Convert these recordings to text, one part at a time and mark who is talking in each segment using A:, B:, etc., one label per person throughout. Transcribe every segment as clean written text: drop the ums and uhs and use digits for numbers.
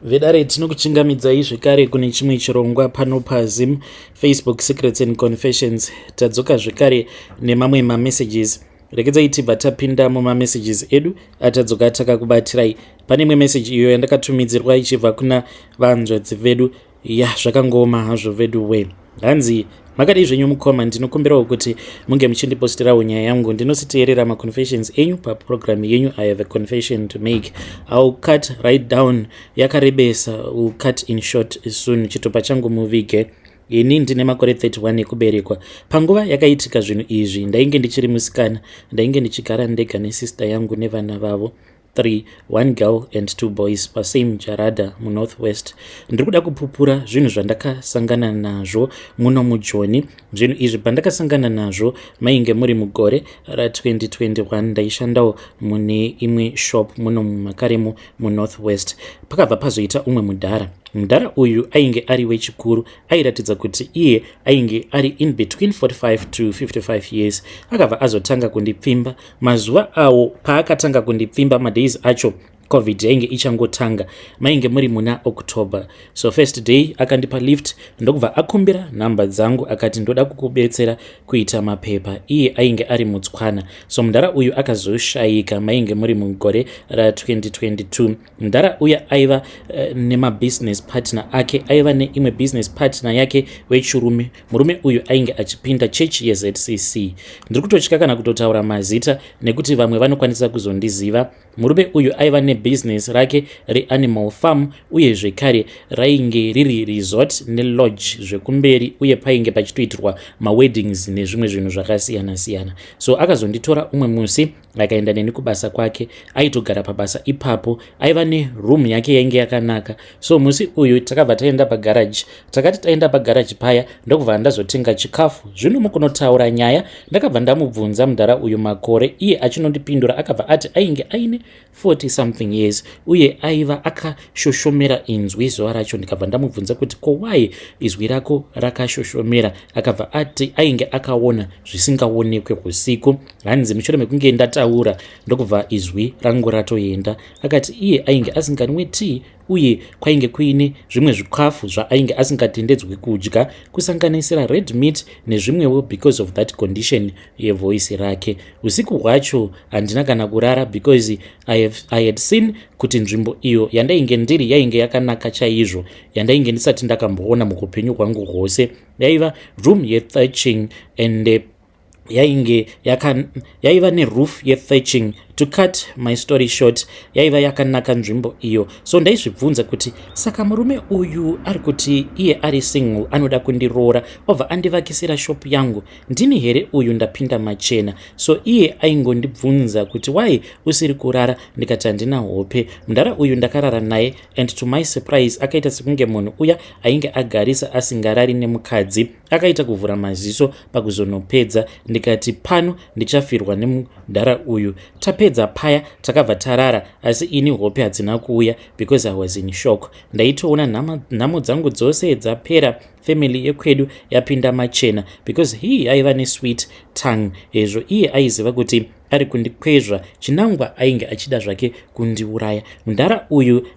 A: Vedare, tinokuchingamidzai zvekare kune chimwe chirongwa pano paZim Facebook Secrets and Confessions. Tadzoka zvekare nemamwe mamessages. Regedzai tibva tapinda mumamessages edu atadzoka takakubatirai. Pane imwe message iyo yandakatumidzirwa ichibva kuna vanzvadzi vedu. Ya, zvakangooma hazvo vedu we. Hanzi, makadii zvenyu mukoma? Ndinokumbirawo kuti munge muchindipostirawo nyaya yangu. Ndinositeerera maconfessions enyu paprogram yenyu. I have a confession to make. I'll cut right down, yakarebesa, will cut in short soon. Chitupa changu muvige. Ini ndine makore 31 ekuberekwa. Panguva yakaitika zvinhu izvi ndainge ndichiri musikana. Ndainge ndichigara ndega nesister yangu nevana vavo 3, one girl and two boys, pasame jarada muNorth West. Ndiri kuda kupupura zvinhu zvandakasangana nazvo muno muJoni. Zvinhu izvi pandakasangana nazvo mainge muri mugore ra2021. Ndaishandawo mune imwe shop muno mumakaremo muNorth West. Pakabva pazoita umwe mudhara. Mudhara uyu ainge ari wechikuru, airatidza kuti iye ainge ari in between 45 to 55 years. Akabva azotanga kundipfimba. Mazuva awo paakatanga kundipfimba, madays acho COVID yainge ichangotanga, mainge muri muna October. So first day akandipa lift, ndokubva akumbira nhamba dzangu, akati, "Ndoda kukubetsera kuita mapepa." Iye ainge ari mutswana. So mudhara uyu akazoshayika mainge muri mugore ra2022. Mudhara uya aiva nemabusiness partner ake. Aiva neimwe business partner yake wechirume. Murume uyu ainge achipinda chechi yeZCC. Ndiri kutotya kana kutotaura mazita nekuti vamwe vanokwanisa kuzondiziva. Murume uyu aiva nebhizinesi rake reanimal farm, uye zvekare rainge riri resort nelodge zvekumberi, uye painge pachitoitirwa maweddings nezvimwe zvinhu zvakasiyana-siyana. So akazonditora umwe musi, akaenda neni kubasa kwake. Aitogara pabasa ipapo, aiva neroom yake yainge yakanaka. So musi uyu takabva taenda pagaraji. Takati taenda pagaraji paya, ndokubva ndazotenga chikafu. Zvino mukunotaura nyaya, ndakabva ndamubvunza mudhara uyu makore. Iye achinondipindura akabva ati ainge aine 40 something years, uye aiva akashoshomera inzwi zuva racho. Ndikabva ndamubvunza kuti, "Ko why izwi rako rakashoshomera?" Akabva ati ainge akaona zvisingaonekwe usiku. Hanzi, mushure mekunge ndataura, ndokubva izwi rangu ratoenda. Akati iye ainge asinganwe tii, uye kwainge kuine zvimwe zvikafu zvaainge asingatendedzwi kudya, kusanganisira red meat nezvimwewo, because of that condition yevoice rake. Usiku hwacho handina kana kurara because I had seen kuti nzvimbo iyo yandainge ndiri yainge yakanaka chaizvo, yandainge ndisati ndakamboona muupenyu hwangu hwose. Yaiva room yethatching and yainge yaiva neroof yethatching. To cut my story short, yaiva yakanaka nzvimbo iyo. So ndaizvibvunza kuti, saka murume uyu ari kuti iye ari single, anoda kundiroora, obva andivakisira shop yangu, ndini here uyu ndapinda machena? So iye aingondibvunza kuti, "Why usiri kurara?" Ndikati, "Handina hope." Mudhara uyu ndakarara naye, and to my surprise akaita sekunge munhu uya ainge agarisa asingarari nemukadzi. Akaita kuvhura maziso pakuzonopedza. Ndikati, "Pano ndichafirwa nemudhara uyu." Tapedza paya takabva tarara, asi ini hope hadzina kuuya because I was in shock. Ndaitoona nhamo dzangu dzose dzapera, family yekwedu yapinda machena, because he aiva nesweet tongue. Ezvo iye aiziva kuti ari kundikwezva, chinangwa ainge achida zvake kundiuraya. Mudhara uyu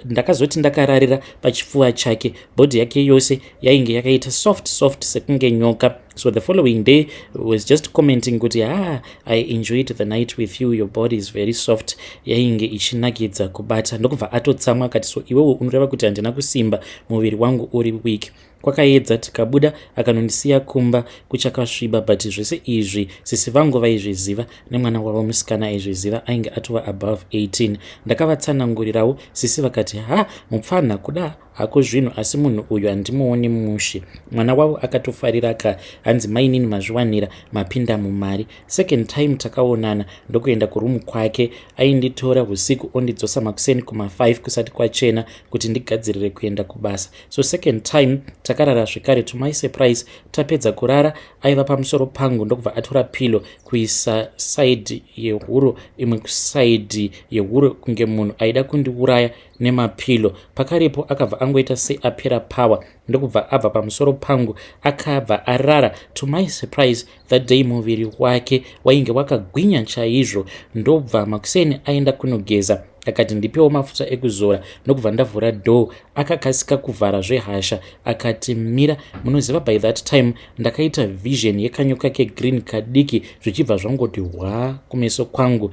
A: ndakazoti ndakararira pachipfuva chake, body yake yose yainge yakaita soft soft sekunge nyoka. So the following day was just commenting kuti, "Ah, I enjoyed the night with you. Your body is very soft, yainge ichinakidza kubata." Ndokubva atotsamwa akati, "So iwewo unoreva kuti handina kusimba, muviri wangu uri weak?" Kwakaedza, tikabuda, akanondisiya kumba kuchakasviba. But zvese izvi sisi vangu vaizviziva, nemwana wavo musikana aizviziva, ainge atova above 18. Ndakavatsanangurirawo sisi, vakati, "Ha, mupfanha kuda hako zvinhu, asi munhu uyu handimuoni mushe." Mwana wavo akatofarira ka, hanzi, "Mainini, mazviwanira, mapinda mumari." Second time takaonana, ndokuenda kurumu kwake. Ainditora usiku ondidzosa makuseni kuma5 kusati kwachena kuti ndigadzirire kuenda kubasa. So second time takarara zvekare. To my surprise, tapedza kurara, aiva pamusoro pangu, ndokubva atora pillow kuisa side yehuro, imwe kuside yehuro, kunge munhu aida kundiuraya nemapillow. Pakarepo akabva angoita seapera power, ndokubva abva pamusoro pangu, akabva arara. To my surprise, that day muviri wake wainge wakagwinya chaizvo. Ndobva makuseni aenda kunogeza. Akati ndipewo mafuta ekuzora, ndokubva ndavhura door. Akakasika kuvhara zvehasha, akati mira. Munoziva, by that time ndakaita vision yekanyoka kegreen kadiki, zvichibva zvangoti hwa kumeso kwangu.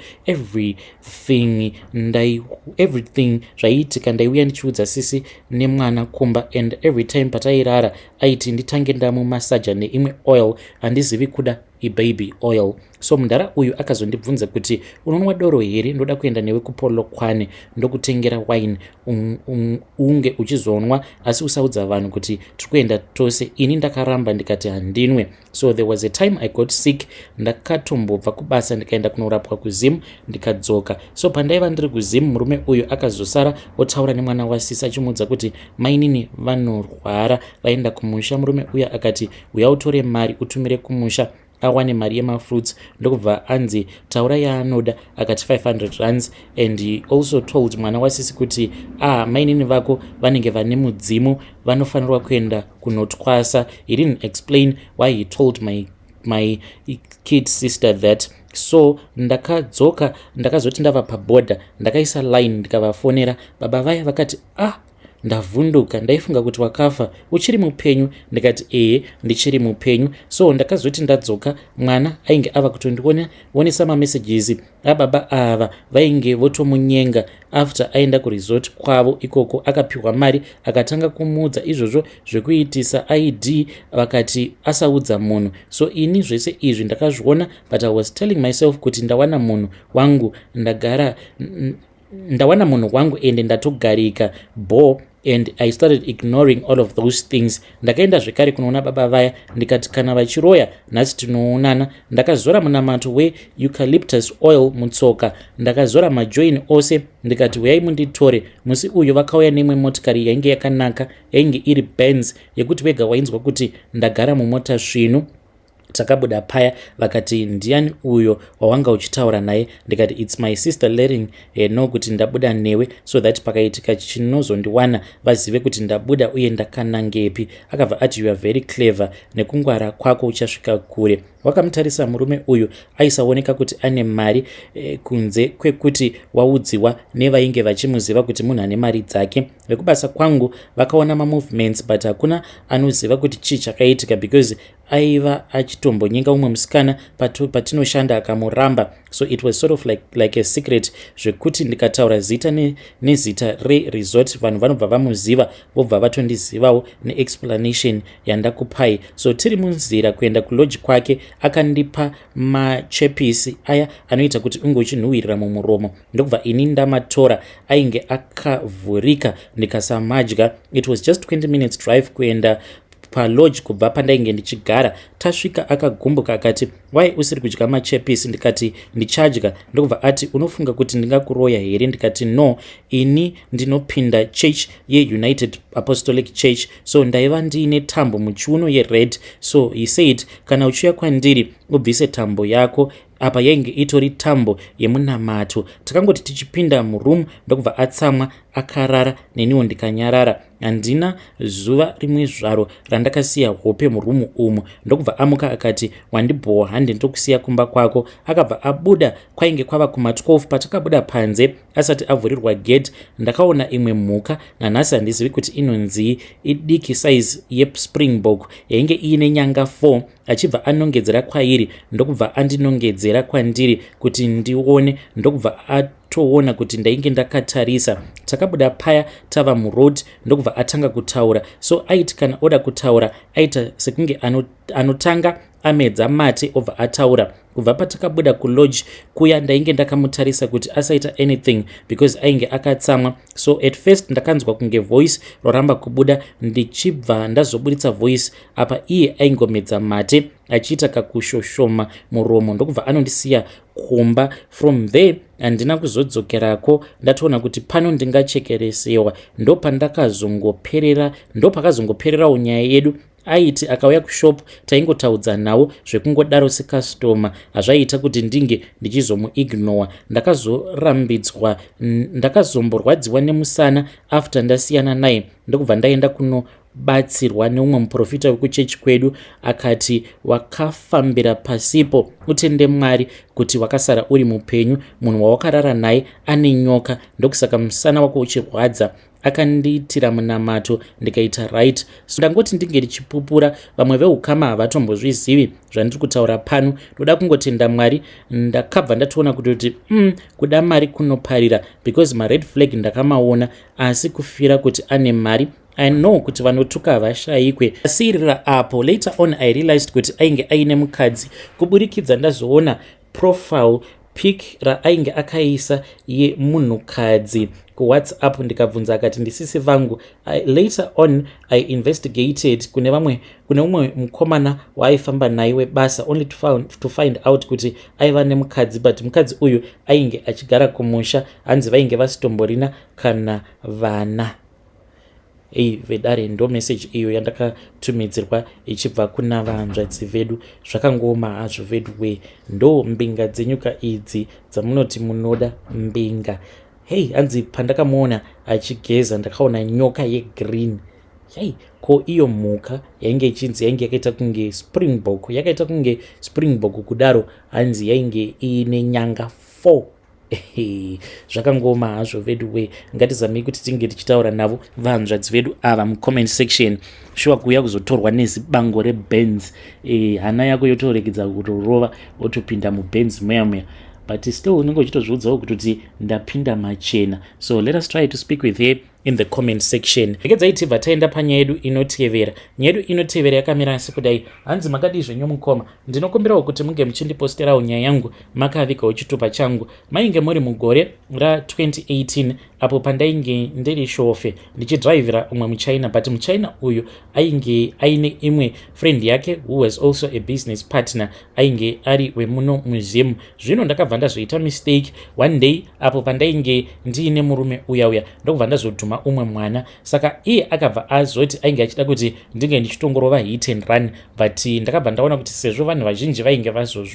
A: Everything zvaiitika ndaiuya ndichiudza sisi nemwana kumba, and every time patairara aiti nditange ndamumasaja neimwe oil, handizivi kuda ibaby oil. So mudhara uyu akazondibvunza kuti, "Unonwa doro here? Ndoda kuenda newe kuPolokwane, ndokutengera wine, unge uchizonwa, asi usaudza vanhu kuti tiri kuenda tose." Ini ndakaramba, ndikati handinwe. So there was a time I got sick. Ndakatombobva kubasa ndikaenda kunorapwa kuZim, ndikadzoka. So pandaiva ndiri kuZim, murume uyu akazosara otaura nemwana wasisi achimuudza kuti mainini vanorwara, vaenda kumusha. Murume uyu akati, "Uya utore mari utumire kumusha awane mari yemafruits." Ndokubva anzi, "Taura yaanoda." Akati 500 rands, and he also told mwana wasisi kuti, "Ah, mainini vako vanenge vane mudzimu, vanofanirwa kuenda kunotwasa." He didn't explain why he told my kid sister that. So ndakadzoka, ndakazoti ndava pabhodha ndakaisa line, ndikavafonera. Baba vaya vakati, "Ah, ndavhunduka, ndaifunga kuti wakafa, uchiri mupenyu?" Ndikati, "Ehe, ndichiri mupenyu." So ndakazoti ndadzoka, mwana ainge ava kutondionesa mamessages ababa ava vainge votomunyenga after aenda kuresort kwavo ikoko. Akapiwa mari, akatanga kumuudza izvozvo zvekuitisa ID, vakati asaudza munhu. So ini zvese izvi ndakazviona, but I was telling myself kuti ndawana munhu wangu, ndagara ndawana munhu wangu, ende ndatogarika bo, and I started ignoring all of those things. Ndakaenda zvekare kunoona baba vaya, ndikati kana vachiroya nhasi tinoonana. Ndakazora munamato weeucalyptus oil mutsoka, ndakazora majoini ose, ndikati uyai munditore. Musi uyu vakauya neimwe motikari yainge yakanaka, yainge iri Benz yekuti wega wainzwa kuti ndagara mumota svinu. Takabuda paya, vakati, "Ndiani uyo wawanga uchitaura naye?" Ndikati, "It's my sister, letting her know kuti ndabuda newe, so that pakaitika chinozondiwana vazive kuti ndabuda uye ndakanangepi." Akabva ati, "You are very clever, nekungwara kwako uchasvika kure." Wakamutarisa murume uyu, aisaoneka kuti ane mari, kunze kwekuti waudziwa nevainge vachimuziva kuti munhu ane mari dzake. Vekubasa kwangu vakaona mamovements, but hakuna anoziva kuti chii chakaitika, because aiva achitombonyenga umwe musikana patinoshanda, akamuramba. So it was sort of like a secret, zvekuti ndikataura zita nezita reresort, vanhu vanobva vamuziva, vobva vatondizivawo neexplanation yandakupai. So tiri munzira kuenda kulodge kwake, akandipa machepisi aya anoita kuti unge uchinhuhwirira mumuromo, ndokubva ini ndamatora, ainge akavhurika, ndikasamadya. It was just 20 minutes drive kuenda palodge kubva pandainge ndichigara. Tasvika, akagumbuka akati, "Wai usiri kudya machepisi?" Ndikati, "Ndichadya." Ndokubva ati, "Unofunga kuti ndingakuroya here?" Ndikati, "No, ini ndinopinda church yeUnited Apostolic Church." So ndaiva ndiine tambo muchiuno yered. So he said, "Kana uchiuya kwandiri ubvise tambo yako." Apa yainge itori tambo yemunamato. Takangoti tichipinda muroom, ndokubva atsamwa, akarara, neniwo ndikanyarara. Handina zuva rimwe zvaro randakasiya hope murumu umu. Ndokubva amuka akati, "Wandibhowa, hande ndokusiya kumba kwako." Akabva abuda. Kwainge kwava kuma12. Patakabuda panze, asati avhurirwa gate, ndakaona imwe mhuka, nanhasi handizivi kuti inonzii, idiki, size yespringbok, yainge iine nyanga 4. Achibva anongedzera kwairi, ndokubva andinongedzera kwandiri kuti ndione, ndokubva atoona kuti ndainge ndakatarisa. Takabuda paya tava muroad, ndokubva atanga kutaura. So aiti kana oda kutaura, aita sekunge anotanga amedza mate, obva ataura. Kubva patakabuda kulodge kuya, ndainge ndakamutarisa kuti asaita anything, because ainge akatsamwa. So at first ndakanzwa kunge voice roramba kubuda, ndichibva ndazoburitsa voice. Apa iye aingomedza mate achiita kakushoshoma muromo, ndokubva anondisiya kumba. From there handina kuzodzokerako. Ndatoona kuti pano ndingachekeresewa. Ndopandakazongoperera, ndopakazongopererawo nyaya yedu. Aiti akauya kushop, taingotaudzanawo zvekungodaro secustomer, hazvaiita kuti ndinge ndichizomuignora. Ndakazorambidzwa, ndakazomborwadziwa nemusana after ndasiyana naye, ndokubva ndaenda kuno Ndakabatsirwa neumwe muprofita wekuchechi kwedu, akati wakafambira pasipo, utende Mwari kuti wakasara uri mupenyu. Munhu wawakarara naye ane nyoka, ndokusaka musana wako uchirwadza. Akandiitira munamato, ndikaita right. So ndangoti ndinge ndichipupura. Vamwe veukama havatombozvizivi zvandiri kutaura pano. Ndoda kungotenda Mwari. Ndakabva ndatoona kuti kuda mari kunoparira, because mared flag ndakamaona, asi kufira kuti ane mari. I know kuti vanotuka havashayikwe. Asiyirira apo, later on I realized kuti ainge aine mukadzi kuburikidza ndazoona profile pic raainge akaisa yemunhukadzi kuWhatsApp. Ndikabvunza, akati ndisisi vangu. Later on I investigated kune vamwe, kune umwe mukomana waaifamba naye webasa, only to find out kuti aiva nemukadzi, but mukadzi uyu ainge achigara kumusha. Hanzi vainge vasitomborina kana vana. Ei vedare, ndo meseji iyo yandakatumidzirwa ichibva kuna vanzvadzi vedu. Zvakangooma hazvo vedu we. Ndo mbinga dzenyuka idzi dzamunoti munoda mbinga. Hei, hanzi pandakamuona achigeza, ndakaona nyoka yegreen. Hei, ko iyo mhuka yainge ichinzi yainge yakaita kunge springbok, yakaita kunge springbok kudaro, hanzi yainge iine nyanga 4. Zvakangooma hazvo vedu we. Ngatizamei kuti tinge tichitaura navo vanzvadzi vedu ava mucomment section. Shuwa, kuuya kuzotorwa nezibango reBenz, hana yako yotoregedza kutorova, wotopinda muBenz muya muya, but still unenge uchitozviudzawo kutoti ndapinda machena. So let us try to speak with her in the comment section. Regedzai tibva taenda panyaya yedu inotevera. Nyaya yedu inotevera yakamira sekudai. Hanzi, "Makadii zvenyu mukoma? Ndinokumbirawo kuti munge muchindiposterawo nyaya yangu makavigawo chitupa changu. Mainge muri mugore ra2018 apo pandainge ndiri shofe ndichidhiraivhira umwe muchina, but muchina uyu ainge aine imwe friend yake who was also a business partner, ainge ari wemuno muZim. Zvino ndakabva ndazoita mistake one day apo pandainge ndiine murume uya uya, ndokubva ndazodhuma umwe mwana. Saka iye akabva azoti ainge achida kuti ndinge ndichitongorova hit and run, but ndakabva ndaona kuti sezvo vanhu vazhinji vainge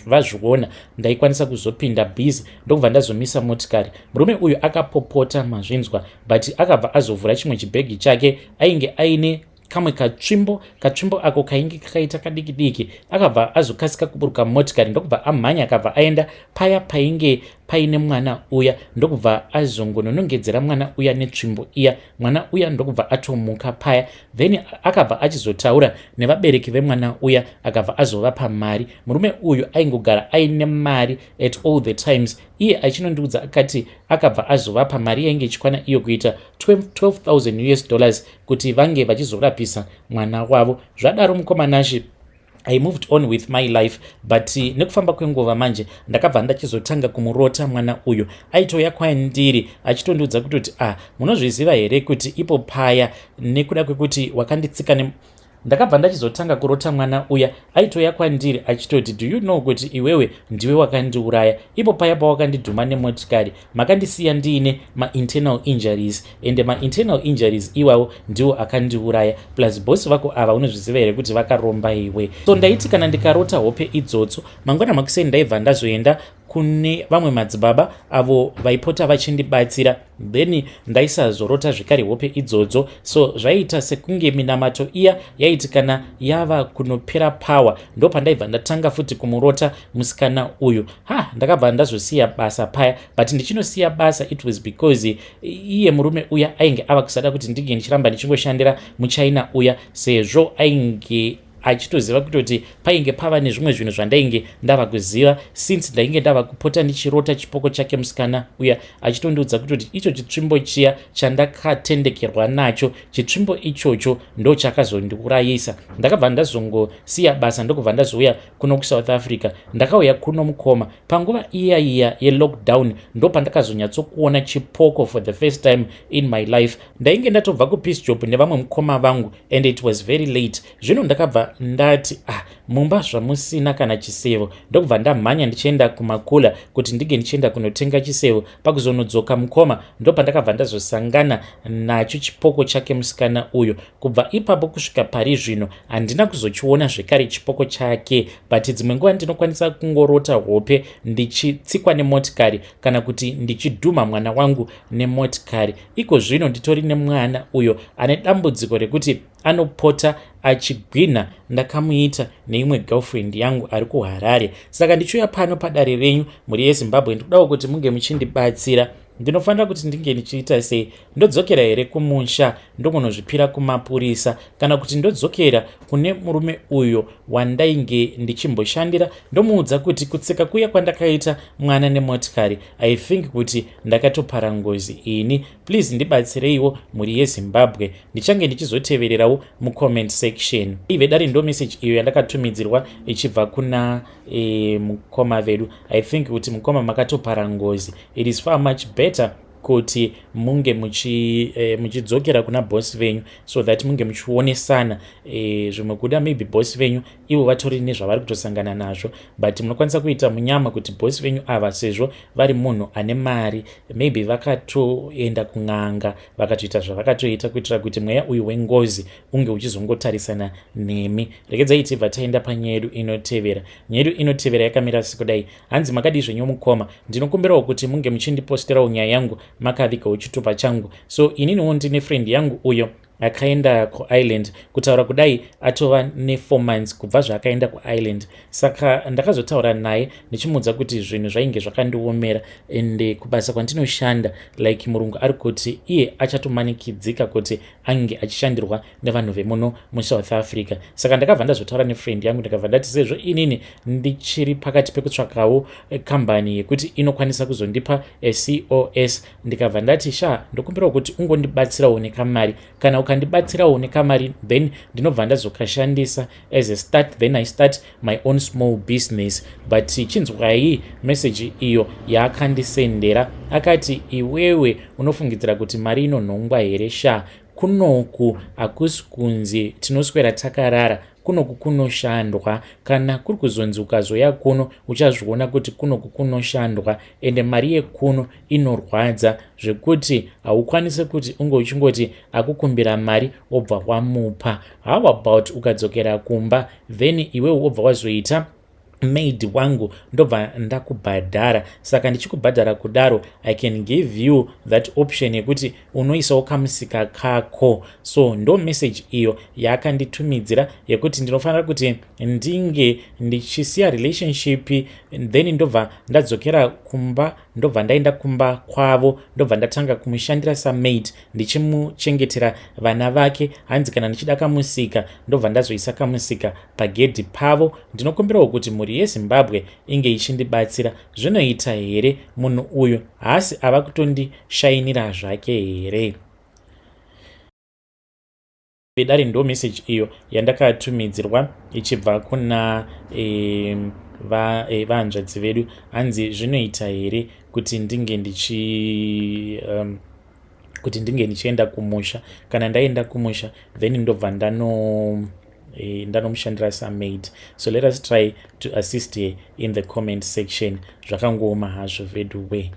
A: vazviona, ndaikwanisa kuzopinda busy, ndokubva ndazomisa motikari. Murume uyu akapopota, mazvinzwa, but akabva azovhura chimwe chibhegi chake. Ainge aine kamwe katsvimbo, katsvimbo ako kainge kakaita kadiki diki. Akabva azokasika kuburuka motikari, ndokubva amhanya, akabva aenda paya painge paine mwana uya, ndokubva azongononongedzera mwana uya netsvimbo iya. Mwana uya ndokubva atomuka paya. Then akabva achizotaura nevabereki vemwana uya, akabva azovapa mari. Murume uyu aingogara aine mari at all the times. Iye achinondiudza akati akabva azovapa mari yainge ichikwana iyo kuita 12,000 US dollars kuti vange vachizorapisa mwana wavo. Zvadaro, mukoma Nashi, I moved on with my life, but nekufamba kwenguva manje ndakabva ndachizotanga kumurota mwana uyu. Aitouya kwandiri achitondiudza kutoti, 'Ah, munozviziva here kuti ipo paya nekuda kwekuti wakanditsika ne.' Ndakabva ndachizotanga kurota mwana uya. Aitouya kwandiri achitoti, 'Do you know kuti iwewe ndiwe wakandiuraya? Ipo paya pawakandidhuma nemotikari, makandisiya ndiine mainternal injuries, ende mainternal injuries iwawo ndiwo akandiuraya. Plus bosi vako ava, unozviziva here kuti vakaromba iwe?' So ndaiti kana ndikarota hope idzodzo, mangwana makuseni ndaibva ndazoenda kune vamwe madzibaba avo vaipota vachindibatsira, then ndaisazorota zvekare hope idzodzo. So zvaiita sekunge minamato iya yaiti kana yava kunopera power, ndo pandaibva ndatanga futi kumurota musikana uyu. Ha, ndakabva ndazosiya basa paya, but ndichinosiya basa, it was because iye murume uya ainge ava kusada kuti ndinge ndichiramba ndichingoshandira muchina uya, sezvo ainge achitoziva kutoti painge pava nezvimwe zvinhu zvandainge ndava kuziva, since ndainge ndava kupota ndichirota chipoko chake musikana uya, achitondiudza kutoti icho chitsvimbo chiya chandakatendekerwa nacho, chitsvimbo ichocho ndo chakazondiurayisa. Ndakabva ndazongosiya basa, ndokubva ndazouya kuno kuSouth Africa. Ndakauya kuno, mukoma, panguva iya iya yelockdown. Ndo pandakazonyatsokuona chipoko for the first time in my life. Ndainge ndatobva kupiece job nevamwe mukoma vangu, and it was very late. Zvino ndakabva ndati, 'Ah, mumba zvamusina kana chisevo,' ndokubva ndamhanya ndichienda kumakula kuti ndinge ndichienda kunotenga chisevo. Pakuzonodzoka, mukoma, ndopandakabva ndazosangana nacho chipoko chake musikana uyo. Kubva ipapo kusvika pari zvino handina kuzochiona zvekare chipoko chake, but dzimwe nguva ndinokwanisa kungorota hope ndichitsikwa nemotikari kana kuti ndichidhuma mwana wangu nemotikari. Iko zvino nditori nemwana uyo ane dambudziko rekuti Anopota achigwinha. Ndakamuita neimwe girlfriend yangu ari kuHarare. Saka ndichiuya pano padare renyu, mhuri yeZimbabwe, ndikudawo kuti munge muchindibatsira. Ndinofanira kuti ndinge ndichiita sei? Ndodzokera here kumusha, ndongonozvipira kumapurisa, kana kuti ndodzokera kune murume uyo wandainge ndichimboshandira, ndomuudza kuti kutsika kuya kwandakaita mwana nemotikari, I think kuti ndakatopara ngozi ini? Please ndibatsireiwo, mhuri yeZimbabwe. Ndichange ndichizotevererawo mucomment section. Ivedare, ndo message iyo yandakatumidzirwa ichibva kuna mukoma vedu. I think kuti mukoma makatopara ngozi. It is far much better kuti munge muchidzokera kuna bosi venyu so that munge muchionesana. Zvimwe kuda maybe bosi venyu ivo vatori nezvavari kutosangana nazvo, but munokwanisa kuita munyama kuti bosi venyu ava, sezvo vari munhu ane mari, maybe vakatoenda kun'anga, vakatoita zvavakatoita kuitira kuti mweya uyu wengozi unge uchizongotarisana nemi. Regedzai tibva taenda panyaya yedu inotevera. Nyaya yedu inotevera yakamira sekudai. Hanzi, "Makadii zvenyu mukoma? Ndinokumbirawo kuti munge muchindiposterawo nyaya yangu makavigawo chitupa changu. So ininiwo ndine friend yangu uyo akaenda kuIreland. Kutaura kudai atova ne4 months kubva zvaakaenda kuIreland. Saka ndakazotaura naye ndichimuudza kuti zvinhu zvainge zvakandiomera, ende kubasa kwandinoshanda, like murungu ari kuti iye achatomanikidzika kuti ange achishandirwa nevanhu vemuno muSouth Africa. Saka ndakabva ndazotaura nefriend yangu, ndakabva ndati sezvo inini ndichiri pakati pekutsvakawo kambani yekuti inokwanisa kuzondipa CoS, ndikabva ndati, sha, ndokumbirawo kuti ungondibatsirawo nekamari. Kana ukandibatsirawo nekamari, then ndinobva ndazokashandisa as a start, then I start my own small business. But chinzwai meseji iyo yaakandisendera. Akati, 'Iwewe unofungidzira kuti mari inonhongwa here? Sha, kunoku hakusi kunzi tinoswera takarara. Kunoku kunoshandwa. Kana kuri kuzonzi ukazoya kuno, uchazviona kuti kunoku kunoshandwa, ende mari yekuno inorwadza zvekuti haukwanisi kuti unge uchingoti akukumbira mari wobva wamupa. How about ukadzokera kumba, then iwewe wobva wazoita maid wangu, ndobva ndakubhadhara? Saka ndichikubhadhara kudaro, I can give you that option yekuti unoisawo kamusika kako.' So ndo message iyo yaakanditumidzira yekuti ndinofanira kuti ndinge ndichisiya relationship, then ndobva ndadzokera kumba, ndobva ndaenda kumba kwavo, ndobva ndatanga kumushandira samaid, ndichimuchengetera vana vake. Hanzi kana ndichida kamusika, ndobva ndazoisa kamusika pagedhi pavo. Ndinokumbirawo kuti mhuri yeZimbabwe inge ichindibatsira. Zvinoita here? Munhu uyu haasi ava kutondishayinira zvake here?" Vedare, ndo message iyo yandakatumidzirwa ichibva kuna vahanzvadzi vedu. Hanzi, zvinoita here kuti ndinge ndichienda kumusha? Kana ndaenda kumusha, then ndobva ndanomushandira samaid. So let us try to assist her in the comment section. Zvakangooma hazvo vedu we.